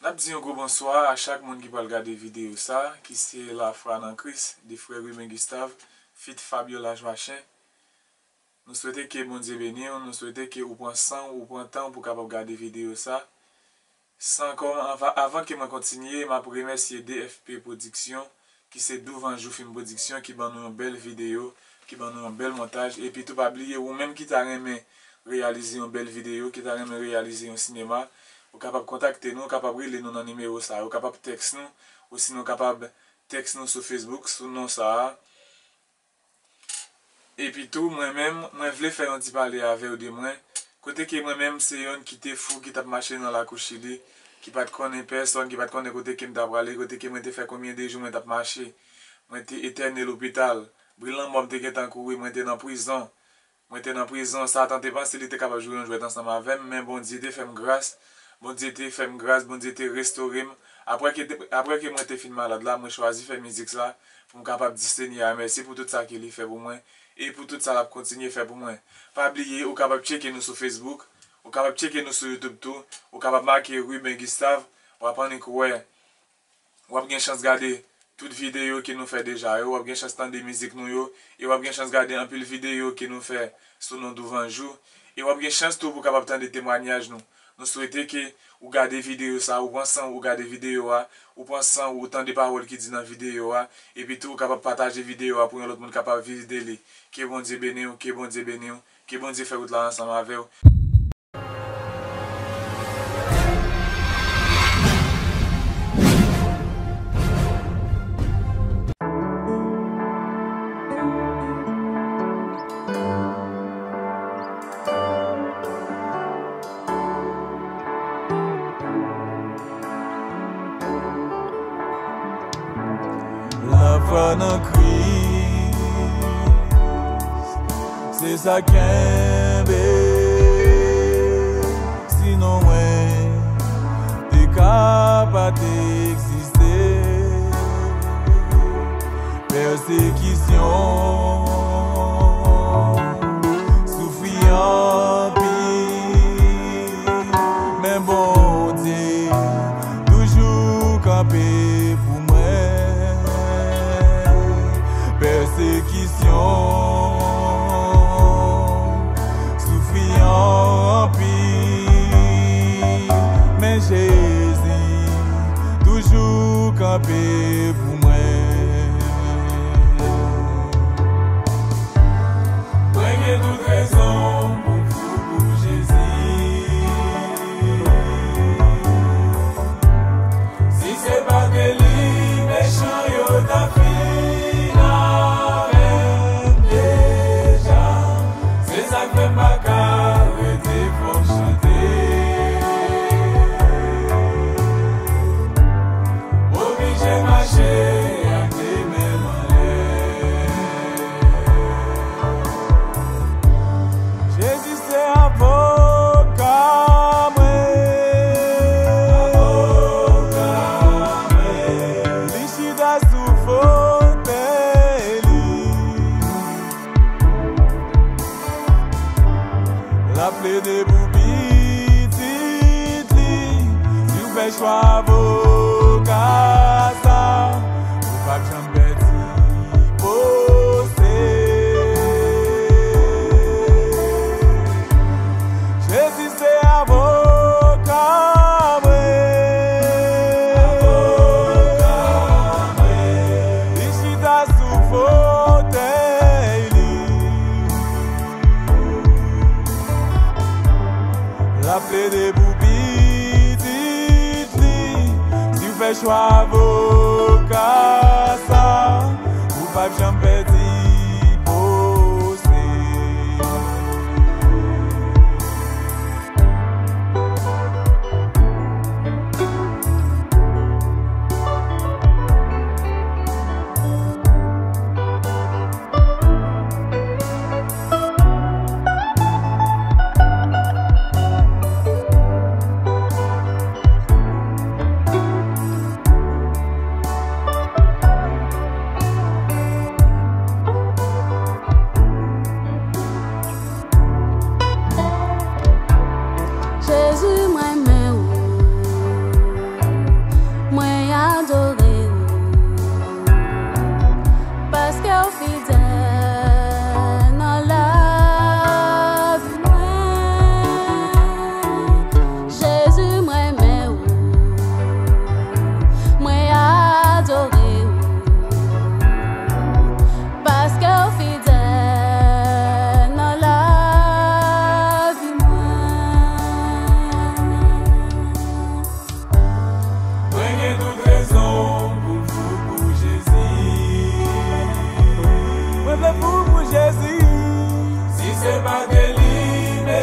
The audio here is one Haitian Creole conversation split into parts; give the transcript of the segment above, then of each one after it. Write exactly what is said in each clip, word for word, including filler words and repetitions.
N ap di yon gwo bonswa a chak moun ki pral gade videyo sa, ki se Lafwa nan Kris, de frè Ruben Gustave, feat Fabiola Joachim. Nou swete ke Bondye beni w, nou swete ke ou pran san w, ou pran tan w pou w kapab gade videyo sa. San kòm, anva-, avan ke mwen kontinye, m ap remèsye D F P Production, ki se Douvanjou Film Production, ki ban nou yon bèl videyo, ki ban nou yon bèl montaj. Epi tou, pa bliye, ou menm ki ta renmen reyalize yon bèl videyo, ki ta renmen reyalize yon sinema, ou kapab kontakte nou, ou kapab rele nou nan nimewo sa yo, ou kapab tèks nou, osinon ou kapab tèks nou sou Facebook, sou non sa a. Epi tou, mwen menm, mwen vle fè yon ti pale avè w de mwen. Kote ke mwen menm, se yonn ki te fou, ki t ap mache nan lakou Chili, ki pa t konnen pèsòn, ki pa t konnen kote ke m ta prale, kote ke mwen te fè konbyen de jou mwen t ap mache. Mwen te etène lopital. Bri lanmò m te gentan kouri, mwen te nan prizon. Mwen te nan prizon, Satan te panse li te kapab jwe yon jwèt ansanm avè m, men Bondye te fè m gras. Bondye te fè m gras, Bondye te restore m. Apre ke, apre ke mwen te fin malad la, mwen chwazi fè mizik sa pou m kapab di Senyè a mèsi pou tout sa ke li fè pou mwen e pou tout sa l ap kontinye fè pou mwen. Pa bliye, ou kapab tcheke nou sou Facebook, ou kapab tcheke nou sou YouTube tou, ou kapab make Ruben Gustave, w ap annik wè. W ap gen chans gade tout videyo ke nou fè deja yo, w ap gen chans tande mizik nou yo, e w ap gen chans gade anpil videyo ke nou fè sou non Douvanjou, e w ap gen chans tou pou w kapab tande temwanyaj nou. Nou swete ke ou gade videyo sa, ou pran san w, ou gade videyo a, ou pran san w, ou tande pawòl ki di nan videyo a, epi tou ou kapab pataje videyo a pou yon lòt moun kapab viv de li. Ke Bondye beni w, ke Bondye beni w, ke Bondye fè wout la ansanm avè w. Lafwa nan Kris, se sa k kenbe. Sinon mwen te ka pa t egziste. Pèsekisyon, soufri anpil, men Bondye toujou kanpe pou mwen. Pèsekisyon, soufri anpil, men Jezi toujou kanpe pou mwen. Mwen gen tout rezon pou m fou pou Jezi. Si se pa t de li, mechan yo ta fin avè m deja. Se sa k fè m pa ka rete, fò m chante. Oblije mache ak de men m anlè. Jezi se avoka mwen. Avoka mwen. Li chita sou fotèy li. L ap plede pou pitit li. Si w fè chwa avoka sa, ou p ap janm pèdi pwosè. Jezi se avoka mwen. Avoka mwen. Li chita sou fotèy li. L ap plede pou pitit li. Si w fè chwa avoka sa, ou p ap janm pèdi pwosè.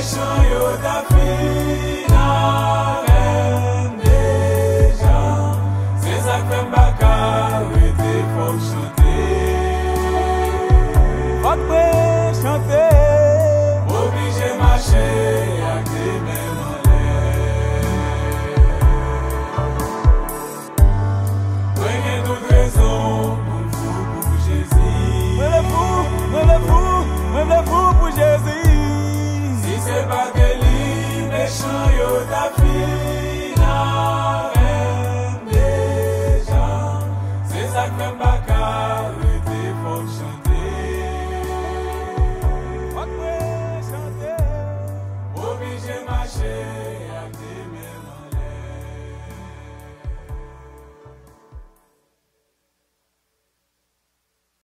Chan yo ta fin avè m deja. Se sa k fè m pa ka rete, fò m chante. Fòk mwen chante. Oblije mache ak de men m anlè. Mwen gen tout rezon pou m fou pou Jezi. Mwen vle fou, mwen vle fou, mwen vle fou pou Jezi. Si se pa de li, mechan yo ta fin avè m deja. Se sa k fè m pa ka rete, fòk chante. Fòk mwen chante. Oblije mache.